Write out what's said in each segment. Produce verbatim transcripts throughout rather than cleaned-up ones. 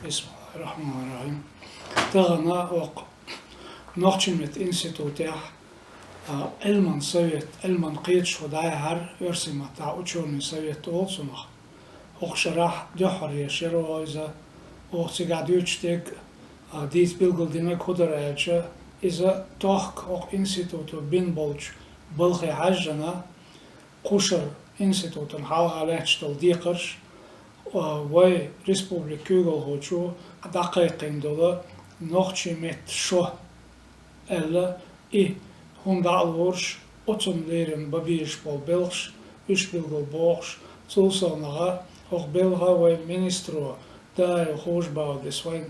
Бисмиллахир-рахманир-рахим. Тахана окх нохчий меттан институтехь, а, Ӏилман совет, Ӏилман кхеташ хӀу дӀаяхьар, оьрсий маттахь учёный совет олу цунах. ХӀокху шарахь дуьххьара еш яра оха иза. Оха цигахь дуьйцуш дерг, а, дийца билгалдинарг хӀу дара аьлча, иза тохка хӀокху институто бина болчу балхе хьаьжжина, кхушара институтан хьалха лаьтташ долу декхарш, а, вай республикан куьйгалхочо дӀакхайкхийна долу нохчий меттан шо аьлла, и хӀума дӀа а лоруш, оцунна леррина бан безаш болу белхаш, уьш билгалбохуш, цул совнаха хӀокху белхан вайн министро Даев Хож-Баудис вайна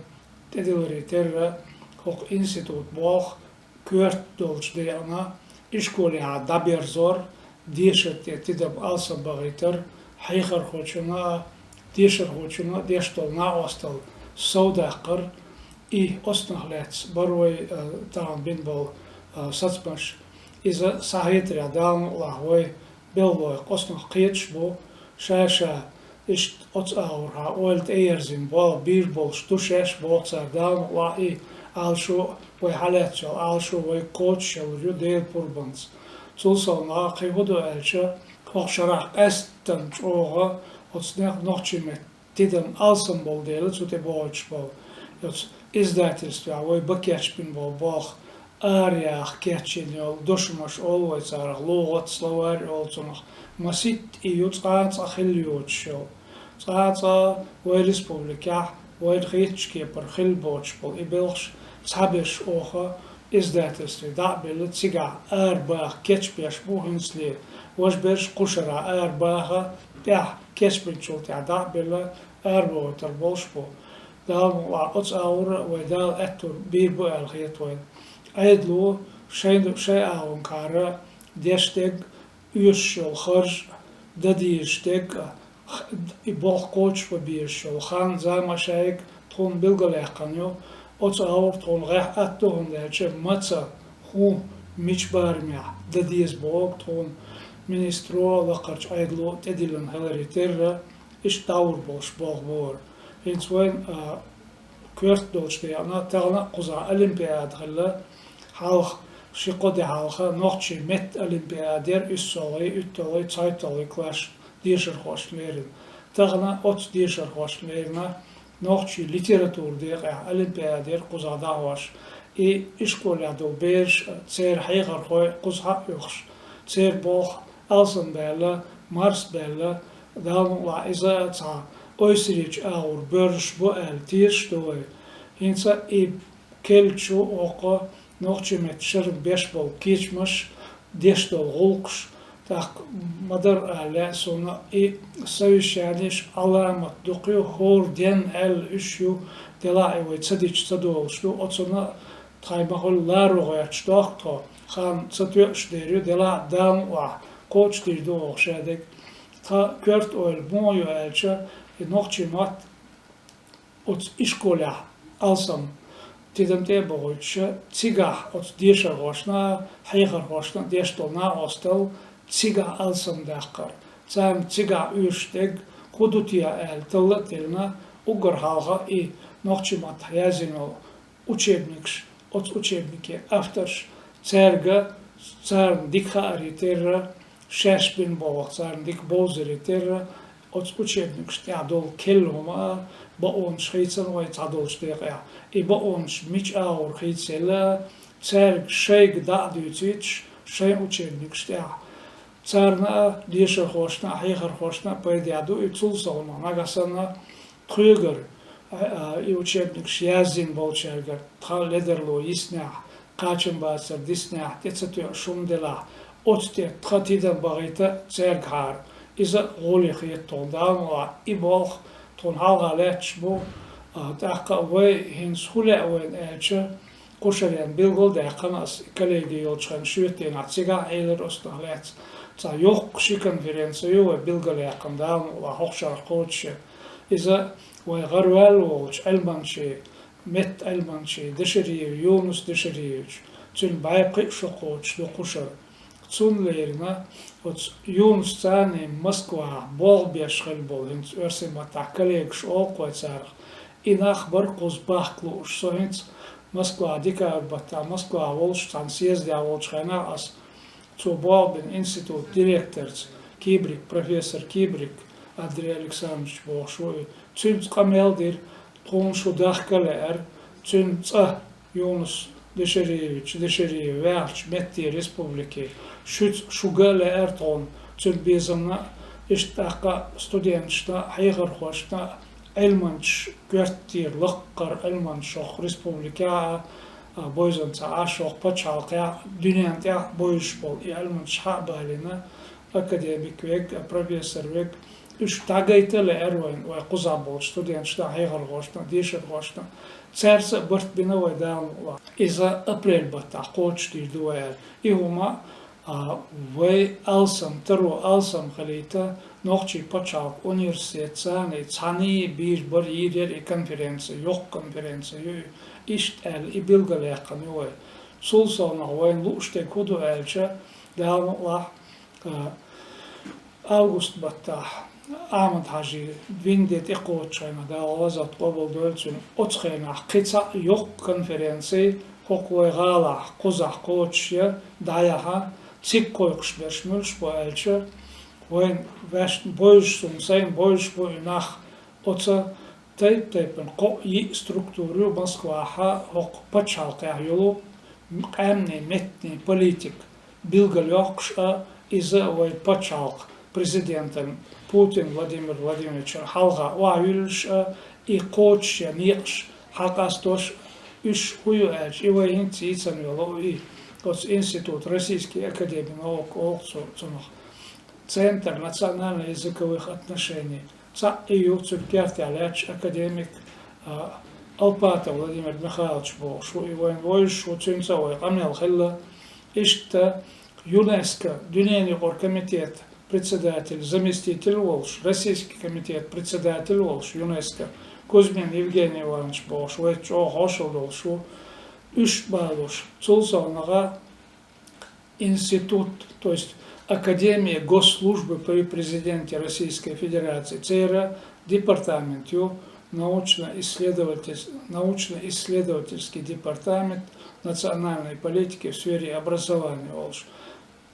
тӀедилларе терра, хӀокху институтан болх коьрта долчу декъана ишколехь дӀаберзор, дешар тӀе тидам алсам бахийтар, хьехархочунна а, дешархочунна а деш долу накъосталла совдаккхар, и оцунах лаьцна бара вай, а, тахана бина болу, а, сацамаш. Иза схьахетарехь, Дала мукъалахь, вай белхалой оцунах кхеташ бу, ша-ша иштта оцу агӀорхьа ойла тӀеерзийна болх бийр болуш ду шаьш, боху цара, Дала мукъалахь, и Ӏалашо а, вай хьалаьцна йолу Ӏалашо а вайга кхочушйалур ю Делан пурбанца. Цул совнаха кхин хӀун ду аьлча, хӀокху шарахь къаьсттина чӀогӀа оцу нехан нохчий меттан тидам алсам болу дела цу тӀе бохуьйтуш болу. Оцу издательствехь вай бан кечбина болу болх араяха кечйина йолу дошамаш олу вай царах, лугӀат, словарь олу цунах. Масийтта и ю цкъа а цкъа хилла йоцуш йолу. Цкъа а цкъа вай республикехь вайна хетачу кепара хилла боцуш болу и белхаш цхьаберш оха издательстве дӀа а белла, цигахь арабаха кечбеш бу хӀинцале. Важа берш кхушара арабаха, тӀехь кечбинчул тӀаьхьа дӀа а белла, арабохуьйтур болуш бу. Дала мукъалахь, оцу агӀор а вай Дала аьттур бийр бу аьлла хета вайна. Ӏедало шайн, шайн агӀонкахьара деш дерг, оьшуш йолу харж, дан дезаш дерг, и болх кхочушбан безаш йолу хан, зама шайга тхуна билгалъяьккхина ю. Оцу агӀор тхуна гӀехь атта ду, хӀунда аьлча маца, хӀун, мича барамехь дан деза бохург тхуна министро а, лакхарчу Ӏедало а тӀедиллина хиларе терра, иштта дӀагӀур болуш болх бу хӀара. ХӀинца вайн, а, коьрта долчу декъана тахана а кхузахь олимпиада хилла, хьалха, ши-кхо де хьалха нохчий меттан олимпиада яра, уьссалгӀий, уьтталгӀий, цхьайтталгӀий класс дешархошна леррина. Тахана оцу дешархошна леррина нохчий литературан декъехь олимпиада яра кхузахь дӀахьош. И ишколехь долу бераш а, церан хьехархой а кхузахь а оьхуш, церан болх алсам баьлла, марс баьлла, Дала мукъалахь, иза а цхьа ойсаречу агӀор боьрзуш бу аьлла тешаш ду вай. ХӀинца и керлачу хӀокху нохчий меттан шеран беш болу кечамаш, деш долу гӀуллакхаш, тӀаккха ма-дарра аьлла лаьа суна, и совещанеш Ӏаламат дукха ю, хӀора денна аьлла уьш ю, делахь и вай ца дича ца долуш ду, оцунна а тхайн ма-хуьллу ларо гӀерташ дохку тхо, хан ца тоьуш дер ю, делахь а Дала мукъалахь кхочушдийр ду оха шадерг. Тхан коьрта ойла муха ю аьлча, и нохчий мотт оцу ишколехь алсам тидам тӀе а бохуьйтуш, цигахь оцу дешархошна а, хьехархошна а деш долу накъосталла цигахь алсам даккхар, царна цигахь оьшуш дерг хӀун ду те аьлла талла а теллина, уггар хьалха и нохчий маттахь яздина йолу учебникаш, оцу учебникийн авторш, цаьрга, царна дика хааре терра, шаьш бина болх царна дика бовзаре терра, оцу учебникаш тӀехь долу керла хӀума а, бакъонаш хийцина вай цхьадолчу декъехь, и бакъонаш мича агӀор хийцаелла а, цаьрга шайга дӀа а дуьйцуьйтуш, шайн учебникаш тӀехь. Царна а, дешархошна а, хьехархошна а пайдехь ду и, цул совнаха нагахь санна тхоьгара, а, а, и учебникаш яздина болчаьргара тхан ледарло йиснехь, кхачамбацар диснехь, тӀе ца тоьуш хӀума делахь, оцу тӀе тхан тидам бахийта цаьргахьара. Иза а гӀоле хета тхуна, Дала мукъалахь, и болх тхуна хьалха лаьтташ бу, а, тӀаккха а вай хӀинца хӀун лаьа вайна аьлча, кхушаренна билгалдаьккхина ас, и коллеги йолчу хенахь шоьтан дийнахь цигахь а элира оцунах лаьцна. Цхьа йоккха ши конференци ю вай билгалъяьккхина, Дала мукъалахь, хӀокху шарахь кхочушъян. Иза вай гӀараваьлла волчу Ӏилманчийн, меттан Ӏилманчийн Дашариев Юнус Дашариевич, цуьнан бӀе пхиъ шо кхочуш ду кхушара. Цунна леррина оцу Юнус царний Москвахь болх беш хилла болу, хӀинца оьрсийн маттахь коллегаш олу-кх вай царах, И нах бара кхуза бахка лууш. Со хӀинца Москвахь декабрь баттахь, Москвахь волуш цхьана съездехь волчу хенахь ас цо болх бина институт директорца, Кибрик, профессор Кибрик Андрей Александрович бохуш ву и. Цуьнца къамел дира, тхуна шу дахка а лаьара, цуьнан цӀа Юнус Дешериевич Дешериев ваьхначу метте республике, шуьца шуьга а лаьара тхуна, цуьнан безамна а, иштта тӀаккха студенташна а, хьехархошна а, Ӏилманчаш коьртера лаккхара Ӏилманчаш хӀокху республикехь а, а, бевзина ца Ӏаш, хӀокху пачхьалкхехь а, дуьненна тӀехь а бевзаш болу и Ӏилманчаш схьа а балийна, академик верг а, профессор верг а, уьш дӀагайта а лаьара вайна, вай кхузахь болчу студенташна а, хьехархошна а, дешархошна а. Цаьрца а барт бина вай, Дала мукъ лахь. Иза апрель баттахь кхочушдийр ду вай аьлла. И хӀума, а, вай алсам, таро алсам хилийта, Нохчийн пачхьалкхан университет царний цхьаьний бийр бара, йийр яра и конференци, йоккха конференци ю и. Иштта аьлла, и билгалъяьккхина ю вай. Цул совнах вайна лууш дерг хӀун ду аьлча, Дала мукъ лахь, а, август баттахь Ахьмад-Хьаьжин вин де тӀекхочучу хенахь, Дала гӀазот къобалдойла цуьнан, оцу хенахь кхин цхьаъ йоккха конференци хӀокху вай гӀалахь, кхузахь кхочуш я, дӀаяхьа, цига кхойкхуш берш муьлш бу аьлча, вайна ваьшна бевзаш, суна сайна бевзаш бу и нах, оцу тайп-тайпана кхоъ-йиъ структура ю Москвахь хӀокху пачхьалкхехь йолу къаьмнийн, меттанийн политика билгалйоккхуш а, иза вай пачхьалкхан президентан Путин Владимир Владимировичан хьалха охьайуьллуш а, и кхочуш я некъаш хьакъастош а, уьш хӀун ю аьлча, и вай хӀинца йийцина йолу и оцу институт, Российский академии наук олу цу-, цунах, Центр национально-языковых отношений. Цхьаъ и ю, цуьнан кертехь лаьтташ академик, а, Алпатов Владимир Михайлович бохуш ву, и вайна вевзаш ву, цуьнца а вай къамел хилла. Иштта ЮНЕСКО, дуьненан юкъара комитет председатель, заместитель волуш, Российский комитет председатель волуш ЮНЕСКО, Кузьмин Евгений Иванович бохуш, вайца чӀогӀа хьошалла долуш ву, уьш а балош. Цул совнаха институт, то есть Академия госслужбы при президенте Российской Федерации, церан департамент ю, научно-исследовательс-, научно-исследовательский департамент национальной политики в сфере образования олуш.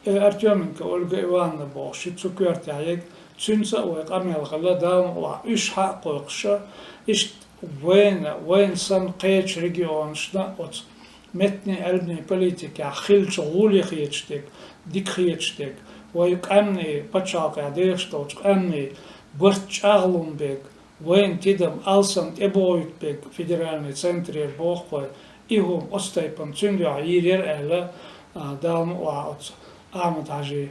Э, Артёменко Ольга Ивановна бохуш, ши цу коьртехь ерг, цуьнца а вай къамел хилла, Дала мукъ лахь, уьш схьа а кхойкхуш а, иштта вайна, вайна санна кхечу регионашна оцу меттанийн, Ӏилманийн политикехь хиллачу гӀоле хеташ дерг, дика хеташ дерг, вай къаьмнийн, пачхьалкхехь дехаш долчу къаьмнийн барт чӀагӀлун берг, вайна тидам алсам тӀебохуьйту берг федеральный центрера боху вай, и хӀума оцу тайпана цуьнан дуьхьа йийр яра аьлла, а, Дала мукъ лахь, оцу Ахьмад-Хьаьжин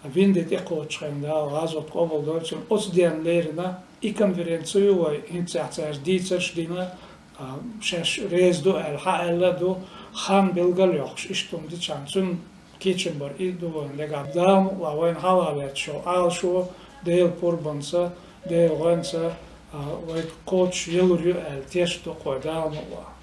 вин де тӀекхочучу хенахь, Дала гӀазот къобалдойла цуьнан, оцу денна лерина и конференци ю вай, хӀинццехь цаьрца дийцарш а дина, а, шаьш реза ду аьлла, схьа аьлла а ду, хан билгалйоккхуш, иштта хӀума дичахьана, цуьнан кечам бар и ду вайна дагахь. Дала мукъ лахь, вайна хьалха лаьтташ йолу Ӏалашо Делан пурбанца, Делан гӀоьнца, а, вай кхочуш ялур ю аьлла, тешна ду-кх вай, Дала мукъ лахь.